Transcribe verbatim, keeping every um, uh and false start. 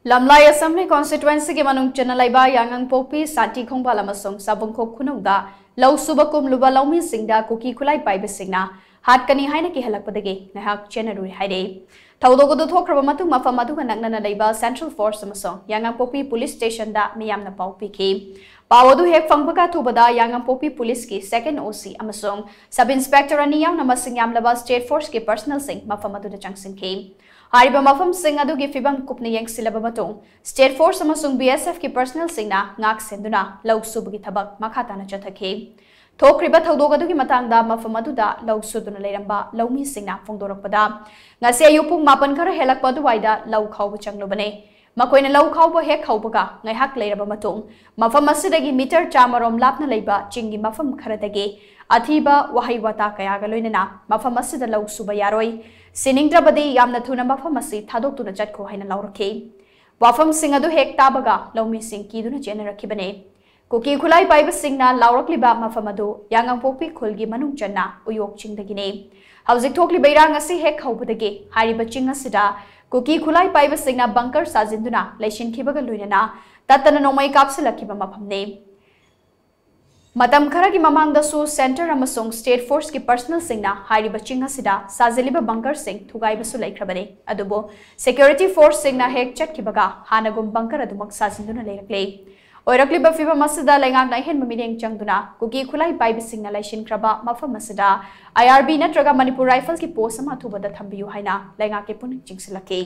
ꯂꯝꯂꯥꯏ Assembly Constituency ꯒꯤ ꯃꯅꯨꯡ ꯆꯟꯅ ꯂꯩꯕ ꯌꯥꯉꯥꯡꯄꯣꯛꯄꯤ, ꯁꯥꯟꯇꯤ ꯈꯣꯡꯕꯥꯜ ꯑꯃꯁꯨꯡ ꯁꯥꯕꯨꯡꯈꯣꯛ ꯈꯨꯅꯧꯗ ꯂꯧ ꯁꯨꯕ ꯀꯨꯝꯂꯨꯕ ꯂꯧꯃꯤꯁꯤꯡꯗ ꯀꯨꯀꯤ ꯈꯨꯠꯂꯥꯏ ꯄꯥꯏꯕꯁꯤꯡꯅ ꯍꯥꯠꯀꯅꯤ ꯍꯥꯏꯅ ꯀꯤꯍꯜꯂꯛꯄꯗꯒꯤ ꯉꯥꯏꯍꯥꯛ ꯆꯦꯟꯅꯔꯨꯔꯦ ꯍꯥꯏꯔꯦ꯫ ꯊꯧꯗꯣꯛ ꯑꯗꯨ ꯊꯣꯛꯈ꯭ꯔꯕ ꯃꯇꯨꯡ ꯃꯐꯝ ꯑꯗꯨꯒ ꯅꯛꯅꯅ ꯂꯩꯕ Central Force ꯑꯃꯁꯨꯡ ꯌꯥꯉꯥꯡꯄꯣꯛꯄꯤ Police Station ꯗ ꯃꯤꯌꯥꯝꯅ ꯄꯥꯎ ꯄꯤꯈꯤ꯫ ꯄꯥꯎ ꯑꯗꯨ ꯍꯦꯛ ꯐꯪꯕꯒ ꯑꯊꯨꯕꯗ ꯌꯥꯉꯥꯡꯄꯣꯛꯄꯤ Police ꯀꯤ Second O C ꯑꯃꯁꯨꯡ Sub Inspector ꯑꯅꯤ ꯌꯥꯎꯅ ꯃꯁꯤꯡ ꯌꯥꯝꯂꯕ State Force ꯀꯤ personnel ꯁꯤꯡ ꯃꯐꯝ ꯑꯗꯨꯗ ꯆꯪꯁꯤꯟꯈꯤ꯫ ꯍꯥꯏꯔꯤꯕ ꯃꯐꯝꯁꯤꯡ ꯑꯗꯨꯒꯤ ꯐꯤꯕꯝ ꯀꯨꯞꯅ ꯌꯦꯡꯁꯤꯜꯂꯕ ꯃꯇꯨꯡ, State Force ꯑꯃꯁꯨꯡ B S F ꯀꯤ personnel ꯁꯤꯡꯅ ꯉꯥꯛ ꯁꯦꯟꯗꯨꯅ ꯂꯧ ꯁꯨꯕꯒꯤ ꯊꯕꯛ ꯃꯈꯥ ꯇꯥꯅ ꯆꯠꯊꯈꯤ꯫ ꯊꯣꯛꯈ꯭ꯔꯤꯕ ꯊꯧꯗꯣꯛ ꯑꯗꯨꯒꯤ ꯃꯇꯥꯡꯗ ꯃꯐꯝ ꯑꯗꯨꯗ ꯂꯧ ꯁꯨꯗꯨꯅ ꯂꯩꯔꯝꯕ ꯂꯧꯃꯤꯁꯤꯡꯅ ꯐꯣꯡꯗꯣꯔꯛꯄꯗ, ꯉꯁꯤ ꯑꯌꯨꯛ ꯄꯨꯡ ꯃꯥꯄꯟ ꯈꯔ ꯍꯦꯜꯂꯛꯄ ꯑꯗꯨꯋꯥꯏꯗ ꯂꯧ ꯈꯥꯎꯕ ꯆꯪꯂꯨꯕꯅꯦ꯫ ꯃꯈꯣꯏꯅ ꯂꯧ ꯈꯥꯎꯕ ꯍꯦꯛ ꯍꯧꯕꯒ ꯉꯥꯏꯍꯥꯛ ꯂꯩꯔꯕ ꯃꯇꯨꯡ, ꯃꯐꯝ ꯑꯁꯤꯗꯒꯤ meter ꯆꯥꯃꯔꯣꯝ ꯂꯥꯞꯅ ꯂꯩꯕ ꯆꯤꯡꯒꯤ ꯃꯐꯝ ꯈꯔꯗꯒꯤ ꯑꯊꯤꯕ ꯋꯥꯍꯩ ꯋꯥꯇꯥ ꯀꯌꯥꯒ ꯂꯣꯏꯅꯅ ꯃꯐꯝ ꯑꯁꯤꯗ ꯂꯧ ꯁꯨꯕ ꯌꯥꯔꯣꯏ, ꯁꯤꯅꯤꯡꯗ꯭ꯔꯕꯗꯤ ꯌꯥꯝꯅ ꯊꯨꯅ ꯃꯐꯝ ꯑꯁꯤ ꯊꯥꯗꯣꯛꯇꯨꯅ ꯆꯠꯈꯣ ꯍꯥꯏꯅ ꯂꯥꯎꯔꯛꯈꯤ꯫ ꯋꯥꯐꯝꯁꯤꯡ ꯑꯗꯨ ꯍꯦꯛ ꯇꯥꯕꯒ ꯂꯧꯃꯤꯁꯤꯡ ꯀꯤꯗꯨꯅ ꯆꯦꯟꯅꯔꯛꯈꯤꯕꯅꯤ꯫ ꯀꯨꯀꯤ ꯈꯨꯠꯂꯥꯏ ꯄꯥꯏꯕꯁꯤꯡꯅ ꯂꯥꯎꯔꯛꯂꯤꯕ ꯃꯐꯝ ꯑꯗꯨ ꯌꯥꯉꯥꯡꯄꯣꯛꯄꯤ ꯈꯨꯜꯒꯤ ꯃꯅꯨꯡ ꯆꯟꯅ ꯎꯌꯣꯛ ꯆꯤꯡꯗꯒꯤꯅꯤ꯫ ꯍꯧꯖꯤꯛ ꯊꯣꯛꯂꯤꯕ ꯏꯔꯥꯡ ꯑꯁꯤ ꯍꯦꯛ ꯍꯧꯕꯗꯒꯤ ꯍꯥꯏꯔꯤꯕ ꯆꯤꯡ ꯑꯁꯤꯗ ꯀꯨꯀꯤ ꯈꯨꯠꯂꯥꯏ ꯄꯥꯏꯕꯁꯤꯡꯅ bunker ꯁꯥꯖꯤꯟꯗꯨꯅ ꯂꯩꯁꯤꯟꯈꯤꯕꯒ ꯂꯣꯏꯅꯅ ꯇꯠꯇꯅ ꯅꯣꯡꯃꯩ ꯀꯥꯞꯁꯤꯜꯂꯛꯈꯤꯕ ꯃꯐꯝꯅꯤ꯫ ꯃꯇꯝ ꯈꯔꯒꯤ ꯃꯃꯥꯡꯗꯁꯨ Centre ꯑꯃꯁꯨꯡ State Force ꯀꯤ personnel ꯁꯤꯡꯅ ꯍꯥꯏꯔꯤꯕ ꯆꯤꯡ ꯑꯁꯤꯗ ꯁꯥꯖꯤꯜꯂꯤꯕ bunker ꯁꯤꯡ ꯊꯨꯒꯥꯏꯕꯁꯨ ꯂꯩꯈ꯭ꯔꯕꯅꯤ꯫ ꯑꯗꯨꯕꯨ security force ꯁꯤꯡꯅ ꯍꯦꯛ ꯆꯠꯈꯤꯕꯒ ꯍꯥꯟꯅꯒꯨꯝ bunker ꯑꯗꯨꯃꯛ ꯁꯥꯖꯤꯟꯗꯨꯅ ꯂꯩꯔꯛꯂꯦ꯫ ꯑꯣꯏꯔꯛꯂꯤꯕ ꯐꯤꯕꯝ ꯑꯁꯤꯗ ꯂꯩꯉꯥꯛꯅ ꯑꯍꯦꯟꯕ ꯃꯤꯠꯌꯦꯡ ꯆꯪꯗꯨꯅ ꯀꯨꯀꯤ ꯈꯨꯠꯂꯥꯏ ꯄꯥꯏꯕꯁꯤꯡꯅ ꯂꯩꯁꯤꯟꯈ꯭ꯔꯕ ꯃꯐꯝ ꯑꯁꯤꯗ I R B ꯅꯠꯇ꯭ꯔꯒ Manipur Rifles ꯀꯤ post ꯑꯃ ꯑꯊꯨꯕꯗ ꯊꯝꯕꯤꯌꯨ ꯍꯥꯏꯅ ꯂꯩꯉꯥꯛꯀꯤ ꯄꯨꯛꯅꯤꯡ ꯆꯤꯡꯁꯤꯜꯂꯛꯈꯤ꯫